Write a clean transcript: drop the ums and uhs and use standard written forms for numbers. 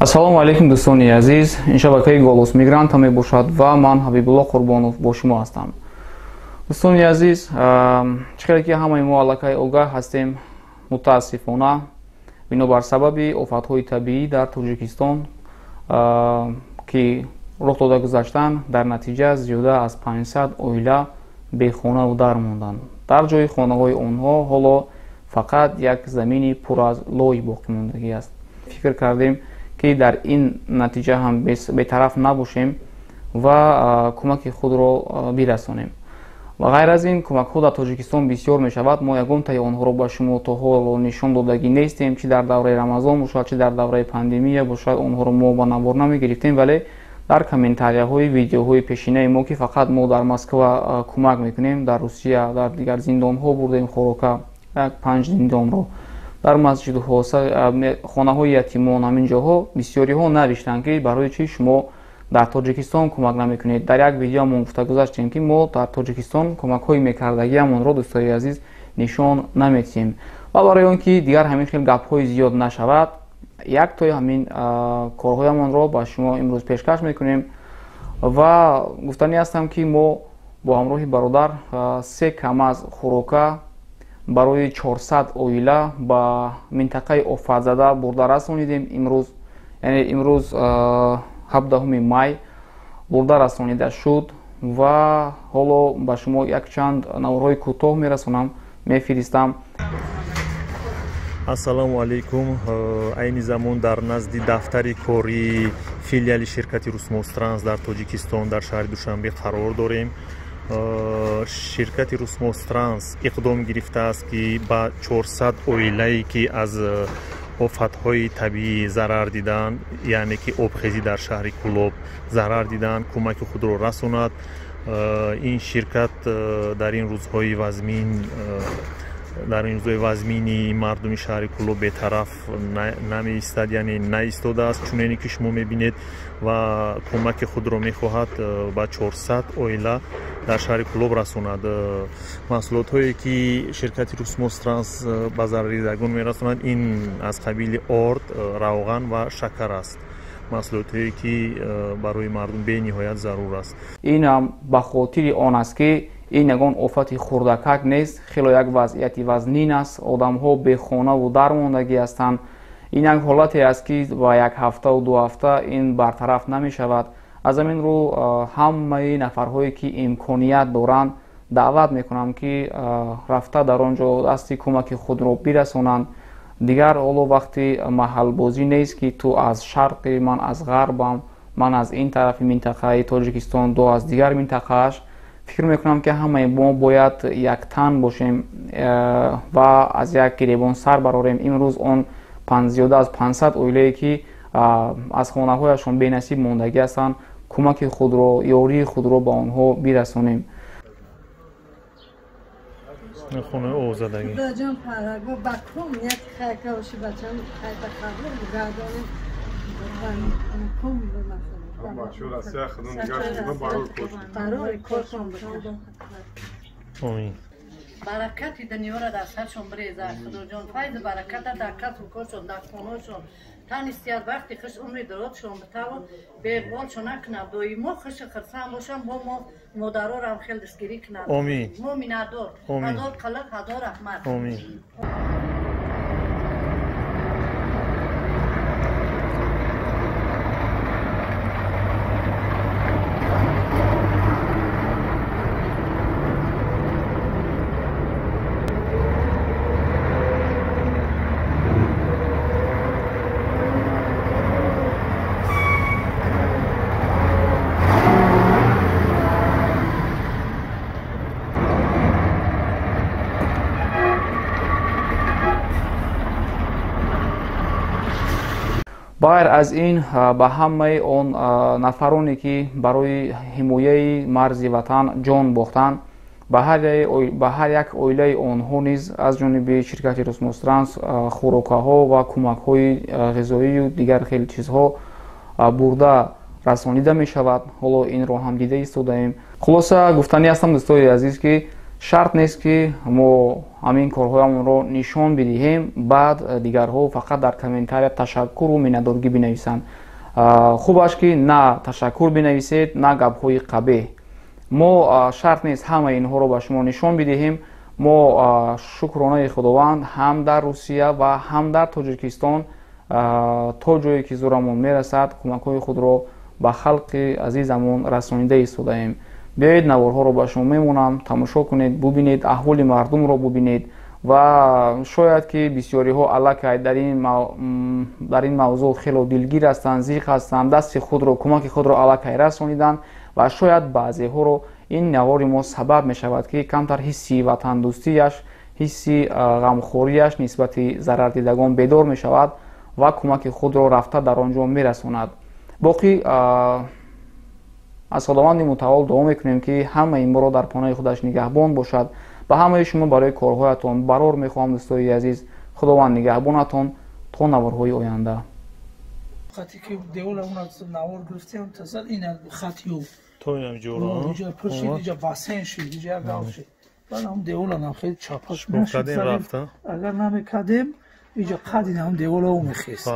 Ассалому алайкум, дӯстони азиз. Ин шабакаи Голос Мигранта мебошад ва ман Ҳабибулло Қурбонов бо шумо ҳастам. Дӯстони азиз, чӣ хеле ки ҳамаи мо аллакай огаҳ ҳастем, мутаассифона бинобар сабаби офатҳои табиӣ дар Тоҷикистон, ки рух дода гузаштанд, дар натиҷа зиёда аз 500 оила бехонаву дар монданд. Дар ҷои хонаҳои онҳо ҳоло фақат як замини пур аз лой боқӣ мондагӣ аст. Фикр кардем, ки дар ин натиҷа ҳам бетараф набошем ва кӯмаки худро бирасонем. Ва ғайр аз ин, кӯмакҳо дар Тоҷикистон бисёр мешавад. Мо ягонтаи онҳоро ба шумо то ҳоло нишон додагӣ нестем, чӣ дар давраи Рамазон бошад, чӣ дар давраи пандемия бошад, онҳоро мо ба навор намегирифтем, вале дар комментарияҳои видеоҳои пешинаи мо, ки фақат мо дар Москва кӯмак мекунем, дар Русия, дар дигар зиндонҳо бурдем хӯрока, як 5 зиндонро, дар масҷидҳо, хонаҳои ятимон, ҳамин ҷоҳо бисёриҳо навиштанд, ки барои чӣ шумо дар Тоҷикистон кӯмак намекунед. Дар як видеомон гуфта гузаштем, ки мо дар Тоҷикистон кӯмакҳои мекардагиамонро, дӯстои азиз, нишон наметиҳем. Ва барои он ки дигар ҳамин хел гапҳои зиёд нашавад, яктои ҳамин корҳоямонро ба шумо имрӯз пешкаш мекунем. Ва гуфтанӣ ҳастам, ки мо бо ҳамроҳи бародар 3 КамАЗ хӯрока барои 400 оила ба минтақаи офатзада бурда расонидем имрӯз, яъне имрӯз 17 май бурда расонида шуд. Ва ҳоло ба шумо якчанд наворҳои кӯтоҳ мерасонам, мефиристам. Ассалому алайкум. Айни замон дар назди дафтари кории филиали ширкати Русмостранс дар Тоҷикистон дар шаҳри Душанбе қарор дорем. Ширкати Русмостранс иқдом гирифтааст, ки ба 400 оилае, ки аз офатҳои табиӣ зарар диданд, яъне ки обхезӣ дар шаҳри Кӯлоб зарар диданд, кӯмаки худро расонад. Ин ширкат дар ин рӯзҳои вазмин, дар ин рӯзҳои вазмини мардуми шаҳри Кӯлоб бетараф намеистад, яъне наистодааст, чунене ки шумо мебинед, ва кӯмаки худро мехоҳад ба 400 оила дар шаҳри Кӯлоб расонад. Маҳсулотҳое, ки ширкати Русмостранс ба зарардидагон мерасонад, ин аз қабили орд, равған ва шакар аст, маҳсулотҳое, ки барои мардум бениҳоят зарур аст. Инам ба хотири он аст, ки ин ягон офати хурдакак нест, хело як вазъияти вазнин аст, одамҳо бехонаву дар мондагӣ ҳастанд. Ин як ҳолате аст, ки ба як ҳафтаву 2 ҳафта ин бартараф намешавад. Аз ҳамин рӯ ҳамаи нафарҳое, ки имконият доранд, даъват мекунам, ки рафта дар он ҷо дасти кӯмаки худро бирасонанд. Дигар ҳоло вақти маҳалбозӣ нест, ки ту аз шарқи, ман аз ғарбам, ман аз ин тарафи минтақаи Тоҷикистон, ду аз дигар минтақааш. Фикр мекунам, ки ҳамаи мо бояд яктан бошем ва аз як гиребон сар барорем. Имрӯз он зиёда аз 500 оилае, ки аз хонаҳояшон бенасиб мондагӣ ҳастанд, кӯмаки худро, ёрии худро ба онҳо бирасонем. Хонаи овозадагӣ. Худоҷон, параго ба кум нияти хайр кавоши, бачам хайр қабул гардонем. Кум. Омин. Баракати дунёро дар саршон бирезад, Худоҷон, файзу бараката дар касбу коршон, дар хонашон, тани сиҳат, вақти хуш, умри дуротшон битавон, беғболшон накунад, доимо хушу хурсанд бошанд, бо мо модарорам хел дастгирӣ кунанд. Омин. Мо миннатдор. Ҳазор қалақ, ҳазор раҳмат. Омин. Ба ғайр аз ин, ба ҳамаи он нафароне, ки барои ҳимояи марзи ватан ҷон бохтанд, ба ҳар як оилаи онҳо низ аз ҷониби ширкати Русмостранс хӯрокаҳо ва кӯмакҳои ғизоию дигар хел чизҳо бурда расонида мешавад. Ҳоло инро ҳам дида истодаем. Хулоса, гуфтанӣ ҳастам, дӯстои азиз, ки Шарт нест, ки мо ҳамин корҳоямонро нишон бидиҳем, баъд дигарҳо фақат дар комментария ташаккуру миннатдоргӣ бинависанд. Хубаш, ки на ташаккур бинависед, на гапҳои қабеҳ. Мо шарт нест ҳамаи инҳоро ба шумо нишон бидиҳем. Мо, шукронаи Худованд, ҳам дар Русия ва ҳам дар Тоҷикистон то ҷое ки зӯрамон мерасад, кӯмакҳои худро ба халқи азизамон расонида истодаем. Биёед, наворҳоро ба шумо мемонам, тамошо кунед, бубинед, аҳволи мардумро бубинед ва шояд ки бисёриҳо аллакай дар ин мавзӯъ хело дилгир ҳастанд, зиқ ҳастанд, дасти худро, кӯмаки худро аллакай расониданд ва шояд баъзеҳоро ин навори мо сабаб мешавад, ки камтар ҳисси ватандӯстияш, ҳисси ғамхориаш нисбати зарардидагон бедор мешавад ва кӯмаки худро рафта дар он ҷо мерасонад. Боқӣ аз Худованди Мутаол дуо мекунем, ки ҳамаи моро дар паноҳи худаш нигаҳбон бошад. Ба ҳамаи шумо барои корҳоятон барор мехоҳам, дӯстои азиз. Худованд нигаҳбонатон то наворҳои оянда. Хати ки девола уна навор гирифтем, тазал ин хати ю. То инам ҷоро. Иҷа пур шид, иҷа бассейн шид, иҷа як гав шид. Баъд ҳам девола нам хеле чапаш нашид. Агар намекардем, иҷа қади ҳам девола ӯ мехест.